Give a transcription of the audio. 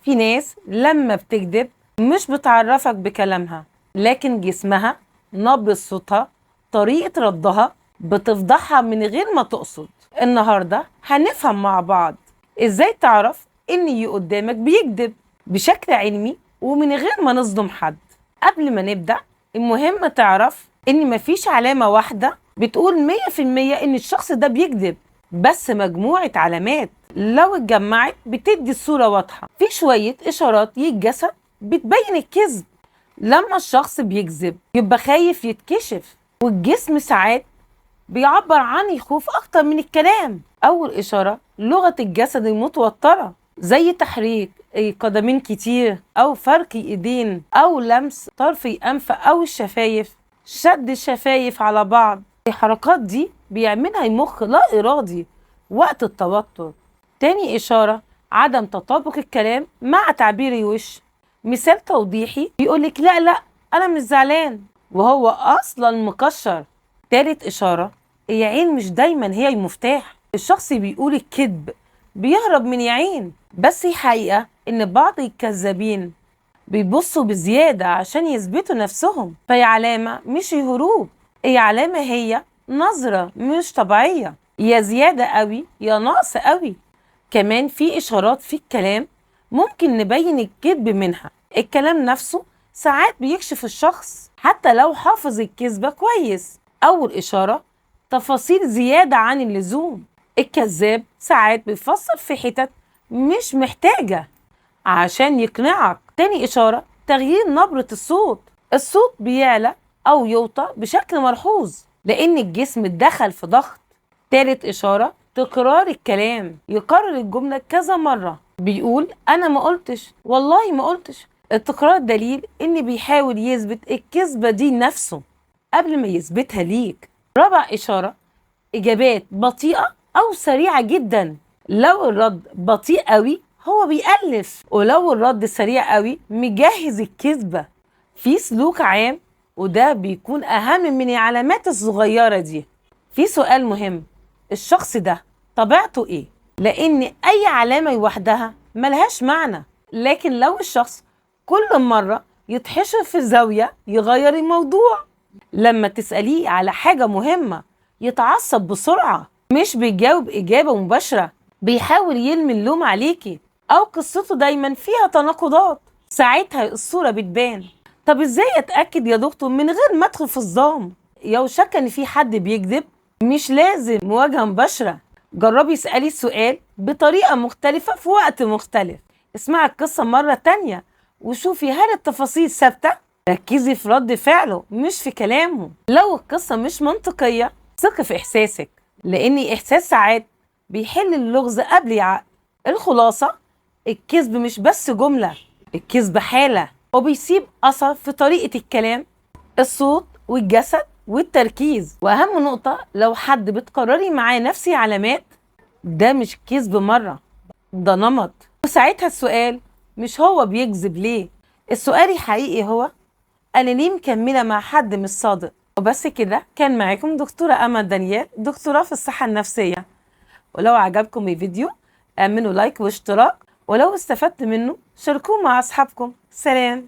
في ناس لما بتكذب مش بتعرفك بكلامها، لكن جسمها، نبرة صوتها، طريقة ردها بتفضحها من غير ما تقصد. النهاردة هنفهم مع بعض ازاي تعرف ان اللي قدامك بيكذب بشكل علمي ومن غير ما نصدم حد. قبل ما نبدأ، المهم تعرف ان مفيش علامة واحدة بتقول 100% ان الشخص ده بيكذب، بس مجموعة علامات لو اتجمعت بتدي الصورة واضحة. في شوية إشارات للجسد بتبين الكذب. لما الشخص بيكذب يبقى خايف يتكشف، والجسم ساعات بيعبر عن الخوف أكتر من الكلام. أول إشارة لغة الجسد المتوترة، زي تحريك قدمين كتير أو فرك إيدين أو لمس طرف الأنف أو الشفايف، شد الشفايف على بعض. الحركات دي بيعملها المخ لا إرادي وقت التوتر. تاني إشارة عدم تطابق الكلام مع تعبير الوش. مثال توضيحي بيقولك لا لا أنا مش زعلان وهو أصلا مكشر. تالت إشارة العين مش دايما هي المفتاح. الشخص بيقول الكذب بيهرب من العين، بس الحقيقة إن بعض الكذابين بيبصوا بزيادة عشان يثبتوا نفسهم، فهي علامة مش هروب، هي علامة، هي نظرة مش طبيعية، يا زيادة قوي يا نقص قوي. كمان في إشارات في الكلام ممكن نبين الكذب منها. الكلام نفسه ساعات بيكشف الشخص حتى لو حافظ الكذبة كويس. أول إشارة تفاصيل زيادة عن اللزوم. الكذاب ساعات بيفصل في حتت مش محتاجة عشان يقنعك. تاني إشارة تغيير نبرة الصوت. الصوت بيعلى أو يوطى بشكل ملحوظ لأن الجسم اتدخل في ضغط. تالت إشارة تكرار الكلام، يكرر الجملة كذا مرة، بيقول أنا ما قلتش، والله ما قلتش. التكرار دليل إن بيحاول يثبت الكذبة دي نفسه قبل ما يثبتها ليك. رابع إشارة إجابات بطيئة أو سريعة جدا. لو الرد بطيء قوي هو بيألف، ولو الرد سريع قوي مجهز الكذبة. في سلوك عام، وده بيكون أهم من العلامات الصغيرة دي. في سؤال مهم، الشخص ده طبيعته إيه؟ لأن أي علامة لوحدها ملهاش معنى، لكن لو الشخص كل مرة يتحشر في زاوية يغير الموضوع، لما تسأليه على حاجة مهمة يتعصب بسرعة، مش بيجاوب إجابة مباشرة، بيحاول يلمي اللوم عليكي، أو قصته دايما فيها تناقضات، ساعتها الصورة بتبان. طب إزاي أتأكد يا دكتور من غير ما أدخل في الصدام؟ لو شك إن في حد بيكذب مش لازم مواجهة مباشرة، جربي اسألي السؤال بطريقة مختلفة في وقت مختلف، اسمعي القصة مرة تانية وشوفي هل التفاصيل ثابتة. ركزي في رد فعله مش في كلامه. لو القصة مش منطقية ثقي في إحساسك، لأن إحساس ساعات بيحل اللغز قبل العقل. الخلاصة، الكذب مش بس جملة، الكذب حالة، وبيسيب أثر في طريقة الكلام، الصوت والجسد والتركيز. وأهم نقطة، لو حد بتقرري معاه نفس العلامات ده مش كذب مرة، ده نمط. وساعتها السؤال مش هو بيكذب ليه، السؤال الحقيقي هو أنا ليه مكملة مع حد مش صادق؟ وبس كده، كان معاكم دكتورة أمل دانيال، دكتوراه في الصحة النفسية. ولو عجبكم الفيديو اعملوا لايك واشتراك، ولو استفدت منه شاركوه مع أصحابكم. سلام.